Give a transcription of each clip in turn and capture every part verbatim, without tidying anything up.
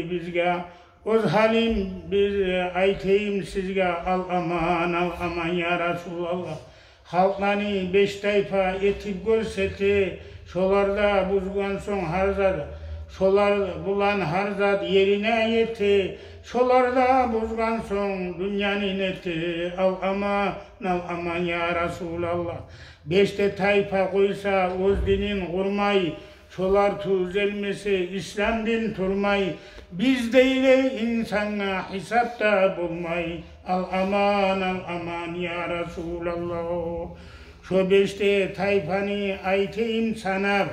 бизге. Оьз гьалим бир айтайым сизге, ал аман, ал аман, я Расулаллагь. Халкъланы беш тайпа этип гёрсете, шолар да бузгъан сонг гьар зат, шолар булан гьар зат ерине ете, шолар да бузгъан сонг дюньяны нете. Ал аман, ал аман, я Расулаллагь. Беш де тайпа къойса оьз динин къурмай, шолар тюзелмесе, ислам дин турмай, биздейлей инсангъа гьисап да болмай. Ал аман, ал аман, я Расулаллагь. Шо беш де тайпаны айтайым санап,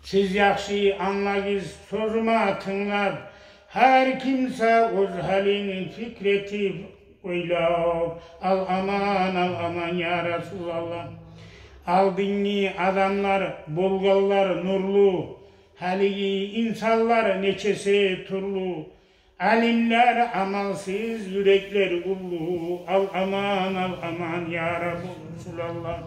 сиз яхшы англагъыз сёзюме тынглап, гьар кимсе оьз гьалын пикир этип, ойлап. Ал аман, ал аман, я Расулаллагь. Алдынгъы адамлар болгъанлар нурлу, гьалиги инсанлар нечеси тюрлю. Алимлер амалсыз, юреклер уллу. Ал аман, ал аман, я Расулаллагь.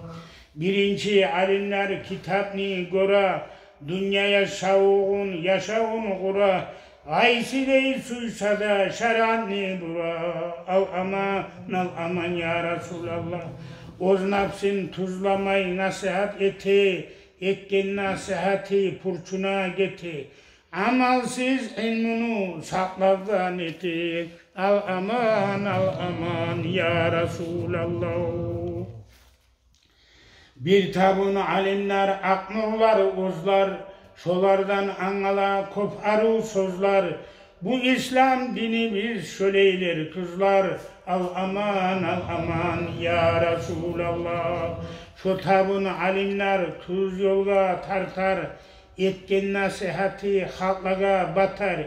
Биринчи алимлер китапны гёре, дюнья яшавун, яшавун къура, къайсылай сюйсе де шариатны бура. Ал аман, ал аман, я Расулаллагь. Оьз напсын тюзлемей насигьат эте, этген насигьаты пурчуна гете. Амалсыз илмуну сакълап да нете. Ал аман, ал аман, я Расулаллагь. Бир табун алимлер, акъмурлар, оьзлер, шолардан ангала кёп арив сёзлер. Бу ислам динибиз шолайлар тюзлер. Ал аман, ал аман, я Расулаллагь. Шо табун алимлер тюз ёлгъа тартар, этген насигьаты халкълагъа батар,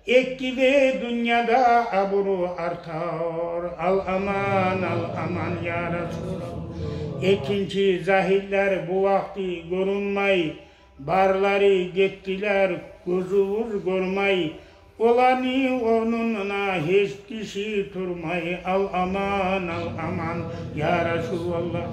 эки де дюньяда абуру артар. Ал аман, ал аман, я Расулаллагь. Экинчи загьидлер бу вакъти гёрюнмей, барлары гетдилер, гёзюбюз гёрмей. Оланы орнуна гьеч киши турмай. Ал аман, ал аман, я Расулаллагь.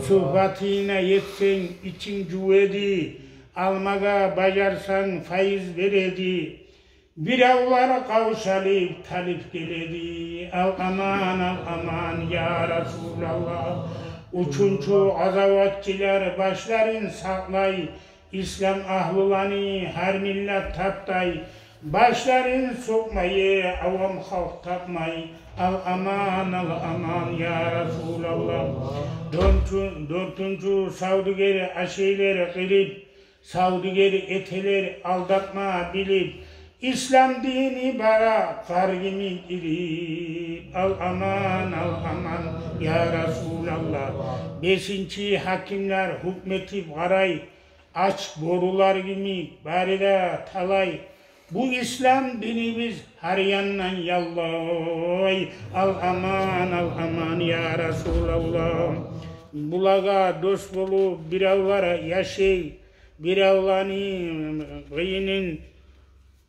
Сугьбатына етсенг, ичинг жув эди, алмагъа бажарсанг, файыз береди. Биревлер къавшалып, талып геледи. Ал аман, ал аман, я Расулаллагь. Уьчюнчю къазаватчылар башларын сакълай, ислам агьлуланы гьар миллат тапдай, башларын сукъмайы авам халкъ тапмай. Ал аман, ал аман, я Расулаллагь. Дёртюн-, дёртюнчю савдюгер ашайлар къырып, савдюгер этелер алдатма билип, ислам дини бара къар йимик ирип. Ал аман, ал аман, я Расулаллагь. Бесинчи гьакимлер гьукму этип къарай, ач борулар йимик бары да талай. Бу ислам динибиз гьар яндан яллай. Ал аман, ал аман, я Расулаллагь. Булагъа дос болуп биревлер яшай, биревлени къыйынын,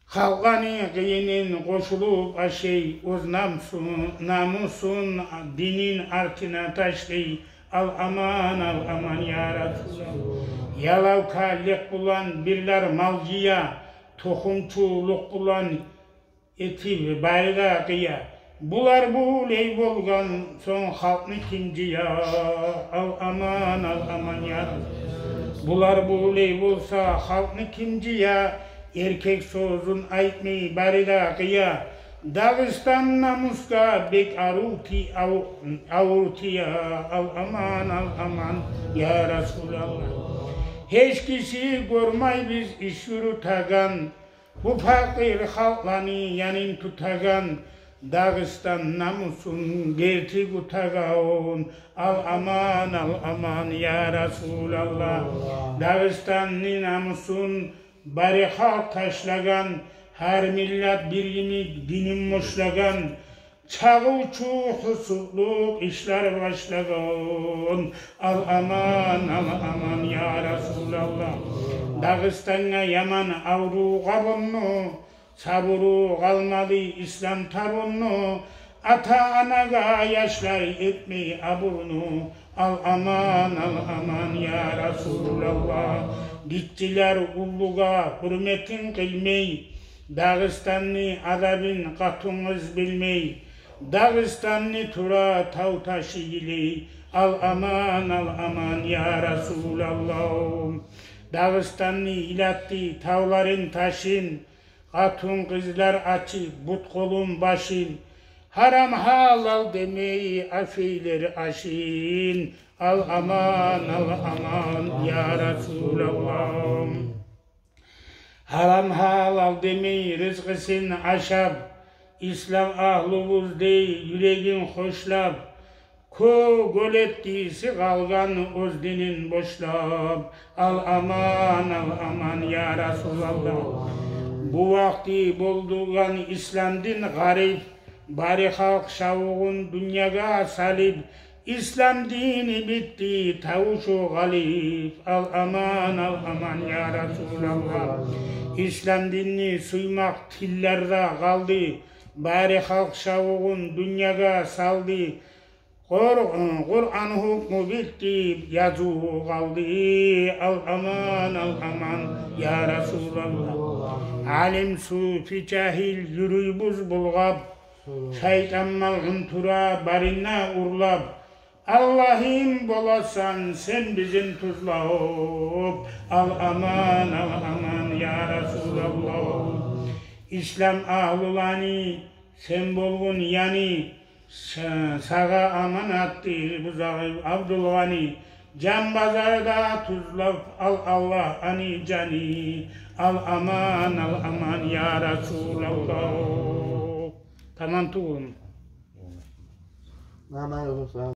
халкъланы къыйынын къошулуп ашай, оьз намсун, намусун, динин артына ташлай. Ал аман, ал аман, я Расулаллагь. Ялавкалыкъ булан бирлер мал жыя, тухумчулукъ булан этип бары да къыя. Булар булай болгъан сонг халкъны ким жыя? Ал аман, ал аман, я Расулаллагь. Булар булай болса халкъны ким жыя? Эркек сёзюн айтмай бары да къыя. Дагъыстан намусгъа бек авур ти-, ав-, авур тие. Ал аман, ал аман, я Расулаллагь. Гьеч киши гёрмейбиз иш юрютеген, бу пакъыр халкъланы янын тутагъан, Дагъыстан намусун герти тутагъан. Ал аман, ал аман, я Расулаллагь. Дагъыстанны намусун бары халкъ ташлагъан, гьар миллат бир йимик динин бошлагъан. Чагъывчу гьюсюрлюк ишлер башлагъан. Ал аман, ал аман, я Расулаллагь. Дагъыстангъа яман аврув къабунну, сабуру къалмады ислам табунну. Ата-анагъа яшлар этмей абурну. Ал аман, ал аман, я Расулаллагь. Гиччилер уллугъа гьюрметин къылмай, Дагъыстанны адабын къатынгъыз билмей, Дагъыстанны тура тав-таш игилей. Ал аман, ал аман, я Расулаллагь. Дагъыстанны илатты тавларын-ташын, къатын-къызлар ачып бут-къолун, башын. Гьарам-гьалал демей, аф эйлер ашын. Ал аман, ал аман, я Расулаллагь. Гьарам-гьалал демей ризкъысын ашап, ислам агьлубуз дей юрегин хошлап, кё-гёл этди сыгъалгъан оьз динин бошлап. Ал аман, ал аман, я Расулаллагь. Бу вакъти болдургъан ислам дин гъариб, бары халкъ шавугъун дюньягъа салып, ислам дини битди, тавушу гъалиб. Ал аман, ал аман, я Расулаллагь. Ислам динни сюймек тиллерде къалды, бары халкъ шавугъун дюньягъа салды. Къур-, Къуран гьукму битди, языв къалды. Ал аман, ал аман, я Расулаллагь. Алим, суфи, жагьил юрюйбюз булгъап, шайтан малъун тура барына урлап. Аллагьым боласан сен бизин тюзлеп. Ал аман, ал аман, я Расулаллагь. Ислам агьлуланы сен болгъун яны, са-, сагъа аманатдыр бузагъы Абдулгъаны. Жан базарда тюзлеп ал Аллагь аны жаны. Ал аман, ал аман, я Расулаллагь. Таман тюгюлмю? Мама,